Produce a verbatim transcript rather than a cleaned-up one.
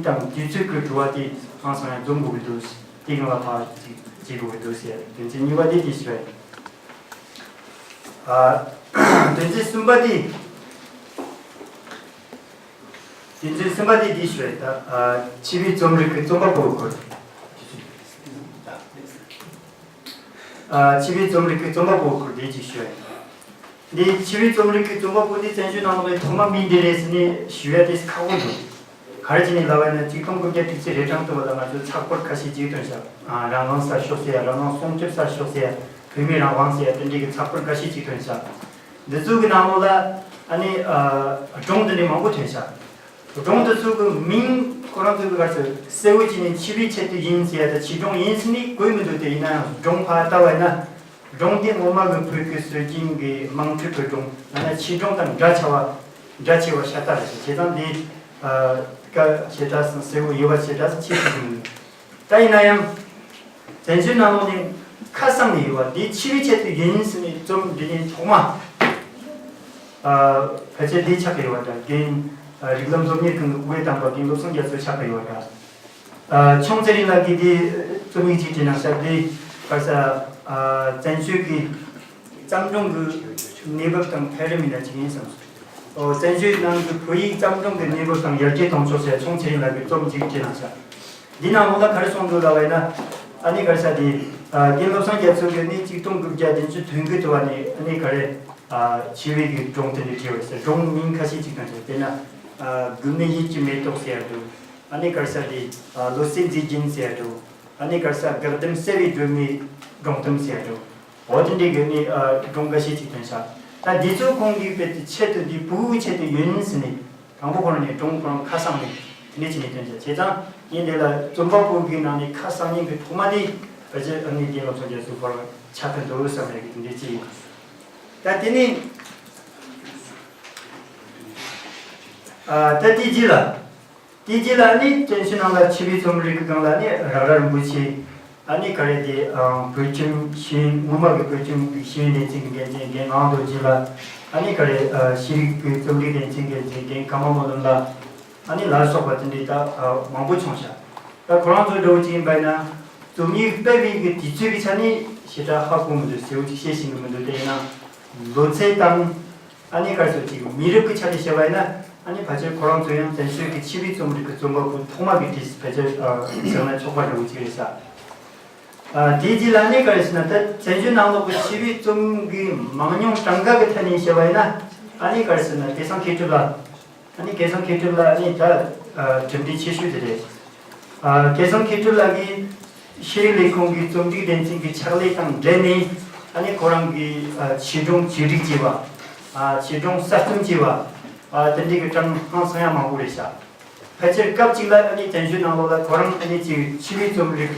དང་དུས་ཚོད་ཀྱི་དྲི་བ་དེ་ཧང་སང་ཡང་འཛོམས་དགོས་ཀྱི་འདུག་དེ་གང་ལ་ཐག་ཅིག་བྱེད་དགོས་ཀྱི་འདུག་ཟེར་དོན་ཚན་གཉིས་པ་དེ་དེ་ཞུ་བ་ཡིན། ཨ། དོན་ཚན་གསུམ་པ་དེ། དོན་ཚན་གསུམ་པ་དེ་འདི་ཞུ་བ་ཡིན་ད། ཨ། ཆེ་བའི་རྩོམ་རིག་གི་རྩོམ་པ་པོའི་སྐོར། ཨ། ཆེ་བའི་རྩོམ་རིག་གི་རྩོམ་པ་པོའི་སྐོར་དེ་ཅིག་ཞུ་བ་ཡིན། འདི་ཆེ་བའི་རྩོམ་རིག་གི་རྩོམ་པ་པོ་འདི་བཙན་བྱོལ་ནང་ལོགས་ལ་ཐོག་མ་མི་འདི་རེད་ཟེར་ནས་ཞུ་ཡ་དེ་ཁག་པོ་འདུག་ག་རེ་བྱས་ནས་ལབ་པ་ཡིན་ན་ཆིག་སྟོང་དགུ་བརྒྱ་དྲུག་ཅུ་རེ་གྲངས་དུ་བ་ལ་ང་ཚོས་ཚགས་པར་ཁ་ཤས་ཅིག་ཐོན་ཤག་ཨ། རང་དབང་གསར་ཤོག་ཟེར་ཡ། རང་དབང་སྲུང་སྐྱོབ་གསར་ཤོག་ཟེར་ཡ། བོད་མིའི་རང་དབང་ཟེར་ཡ། དེ་འདྲའི་གི་ཚགས་པར་ཁ་ཤས་ཅིག་ཐོན་ཤག་འདི་ཚོ་གི་ནང་ལོགས་ལ་ཨ་ནི། ཨ། སྒྲུང་འདི་འདྲའི་མང་པོ་ཐོན་ཤག་སྒྲུང་འདི་ཚོ་གི་མིང་ཁོ་རང་ཚོ་གི་ག་ཚོད་གསལ་བོ་བྱས་ནས་ཆེ་བའི་ཆེད་དུ་ཡིན་ཟེར་ཡ་དང་ཆེ་སྒྲུང་ཡིན་ཟེར་ནས་བཀོད་མི་འདུག་དེ་ཡིན་ན་ཡང་སྒྲུང་ཕར་བལྟ་བ་ཡིན་ན། སྒྲུང་འདི་ངོ་མ་གི་བོད་ཀྱི་སྲོལ་རྒྱུན་གྱི་དམངས་ཁྲོད་ཀྱི་སྒྲུང་ཡང་ན་ཆེ་སྒྲུང་དང་འདྲ་ཆེ་བ། འདྲ་ཆེ་བ་ཤ་སྟག་རེད་ཟེར། བྱས་ཙང་འདི། ཨ། སྐད་ཆ་ཞེ་དྲག་ཙམ་གསལ་བོ་ཡོད་པ་ཞེ་དྲག་ཙམ་ཆེ་ཞིག་ཡིན། ད་ཡིན་ན་ཡང་། བཙན་བྱོལ་ནང་ལོགས་ནས་ཁ་གསང་ནས་ཡོད་པ་འདི་ཆེ་བའི་ཆེད་དུ་ཡིན་ཟེར་ནས་རྩོམ་འབྲི་མཁན་ཐོག་མ། ཨ། ཕལ་ཆེར་འདི་ཆགས་ཀྱི་ཡོད་པ་འདྲ། རྒན། ཨ། རིགས་ལམ་སློབ་གཉེར་ཁང་གི་དབུ་འབྱེད་དམ་པ་རྒན་བློ་བཟང་རྒྱ་མཚོ་ཆགས་ཀྱི་ཡོད་པ་འདྲ། ཨ། ཆུང་ཚེ་རིང་ལགས་ཀྱིས་འདི་རྩོམ་ཡིག་ཅིག་བྲིས་གནང་ཤག་འདི་ག་རེ་ཟེར། ཨ། བཙན་བྱོལ་གྱི་བརྩམས་སྒྲུང་གི་གནས་བབ་དང་འཕེལ་རིམ་ཡིན་ན་ཅིག་ཡིན་བསམ་སོང་། ཨོ། བཙན་བྱོལ་ནང་གི་བོད་ཡིག་བརྩམས་སྒྲུང་གི་གནས་བབ་དང་ཡར་རྒྱས་གཏོང་ཕྱོགས་ཟེར་ཆུང་ཚེ་རིང་ལགས་ཀྱིས་རྩོམ་ཅིག་བྲིས་གནང་ཤག་འདི་ནང་ལོགས་ལ་ག་རེ་གསུངས་འདུག་ལབ་པ་ཡིན་ན། ཨ་ནི་ག་རེ་ཟེར་དེ། ཨ། རྒན་བློ་བཟང་རྒྱ་མཚོ་གིས་ནི་ཆིག་སྟོང་དགུ་བརྒྱ་བདུན་ཅུ་དོན་དགུ་དུ་བ་ནས་ཨ་ནི་ག་རེ། ཨ། ཆེ་བའི་གི་སྒྲུང་དེ་འདྲ་བྲིས་པ་ཟེར། སྒྲུང་མིང་ཁ་ཤས་ཅིག་ཐོན་ཟེར། དེ་ན། ཨ། མགོན་མེད་ཡིད་ཀྱི་མེ་ཏོག་ཟེར་ཡ་འདུག་ཨ་ནི་ག་རེ་ཟེར་དེ། ཨ། ལོ་སའི་མཛེས་རྒྱན་ཟེར་ཡ་འདུག་ཨ་ནི་ག་རེ་ཟེར། སྒེག་ལྡན་གསལ་བའི་སྒྲོན་མེ་སྒྲུང་གཏམ་ཟེར་ཡ་འདུག་འོ་དེ་འདྲའི་གི་ནི། ཨ། སྒྲུང་འགའ་ཤས་ཅིག་ཐོན་ཤག་ད་འདི་ཚོ་ཁོང་གིས་དཔེ་དེ་ཆེད་དུ་འདི་བོད་ཆེད་དུ་ཡིན་ཟེར་ནས་དང་པོ་ཁོ་རང་ནས་སྒྲུང་ཁོ་རང་ཁ་གསང་ནས་དེ་འདྲ་བྱས་ནས་ཐོན་ཤག་བྱས་ཙང་ངས་འདི་ལ་རྩོམ་པ་པོ་གི་ནང་ནས་ཁ་གསང་མཁན་གི་ཐོག་མ་དེ་ཕལ་ཆེར་ཨ་ནི་རྒན་བློ་བཟང་རྒྱ་མཚོ་ཁོ་རང་ཆགས་ཀྱི་འདུག་བསམ་ཡ་གི་དེ་འདྲའི་ཅིག་ཡིན། ད་དེ་ནས། ཨ། ད་དེ་རྗེས་ལ། དེ་རྗེས་ལ་ནི་བཙན་བྱོལ་ནང་ལ་ཆེ་བའི་རྩོམ་རིག་གི་སྒང་ལ་ནི་རེག་ར་རིན་པོ་ཆེ། ཨ་ནི་ག་རེ་དེ། ཨ། བོད་ཁྱིམ་ཤེས་ཡོན། སྔོན་མ་གི་བོད་ཁྱིམ་གྱི་ཤེས་ཡོན་སྡེ་ཚན་གྱི་འགན་འཛིན་རྒན་ངག་དབང་རྡོ་རྗེ་ལགས། ཨ་ནི་ག་རེ། ཨ། ཤེས་རིག་གི་རྩོམ་རིག་སྡེ་ཚན་འགན་འཛིན་རྒན་ཀརྨ་སྨོན་ལམ་ལགས། ཨ་ནི་ལ་སོགས་པ་དེ་འདྲའི་ད། ཨ། མང་པོ་བྱུང་ཤག་ད་ཁོ་རང་ཚོ་འདྲ་བོ་ཅིག་ཡིན་པ་ཡིན་ན། རྩོམ་ཡིག་སྤེལ་བའི་གི་དུས་ཚོད་ཀྱི་ཆ་ནས་ཞེ་དྲག་ཧ་གོ་མི་འདུག་གསལ་བོ་ཅིག་ཤེས་ཤེས་ཀྱི་མི་འདུག་དེ་ཡིན་ན། ལོ་ཚད་དང་། ཨ་ནི་ག་རེ་ཟེར་ཅིག་མི་རབས་ཀྱི་ཆ་ནས་བཤད་པ་ཡིན་ན། ཨ་ནི་ཕལ་ཆེར་ཁོ་རང་ཚོ་ཡང་བཙན་བྱོལ་གྱི་ཆེ་བའི་རྩོམ་རིག་གི་རྩོམ་པ་པོ་ཐོག་མ་གི་གྲས་ཕལ་ཆེར། ཨ། ཟེར་ན་ཆོག་པ་འདྲ་བོ་ཅིག་རེད་ཤག་ཨ། དེའི་རྗེས་ལ་ནི་ག་རེ་ཟེར་ན། ད་བཙན་བྱོལ་ནང་ལོགས་ཀྱི་ཆེ་བའི་རྩོམ་གྱི་མང་ཉུང་གྲངས་ཀ་གི་ཐད་ནས་བཤད་པ་ཡིན་ན། ཨ་ནི་ག་རེ་ཟེར་ན། སྐལ་བཟང་མཁས་གྲུབ་ལགས། ཨ་ནི་སྐལ་བཟང་མཁས་གྲུབ་ལགས་ནི་ད། ཨ། གྲུབ་འབྲས་ཆེ་ཤོས་དེ་རེད། ཨ། སྐལ་བཟང་མཁས་གྲུབ་ལགས་ཀྱིས་ཤེས་རིག་ལས་ཁུངས་ཀྱི་རྩོམ་སྒྲིག་སྡེ་ཚན་གྱི་ཕྱག་ལས་དང་འབྲེལ་ནས། ཨ་ནི་ཁོ་རང་གིས། ཨ། ཆེ་སྒྲུང་བཅོས་སྒྲིག་བྱས་པ། ཨ། ཆེ་སྒྲུང་གསར་རྩོམ་བྱས་པ། ཨ། དེ་འདྲའི་གི་གྲངས་ཧང་སང་ཡ་མང་པོ་རེད་ཤག་ཕལ་ཆེར་སྐབས་གཅིག་ལ་ཨ་ནི་བཙན་བྱོལ་ནང་ལོགས་ལ་ཁོ་རང་ཨ་ནི་ཅིག་ཆེ་བའི་རྩོམ་རིག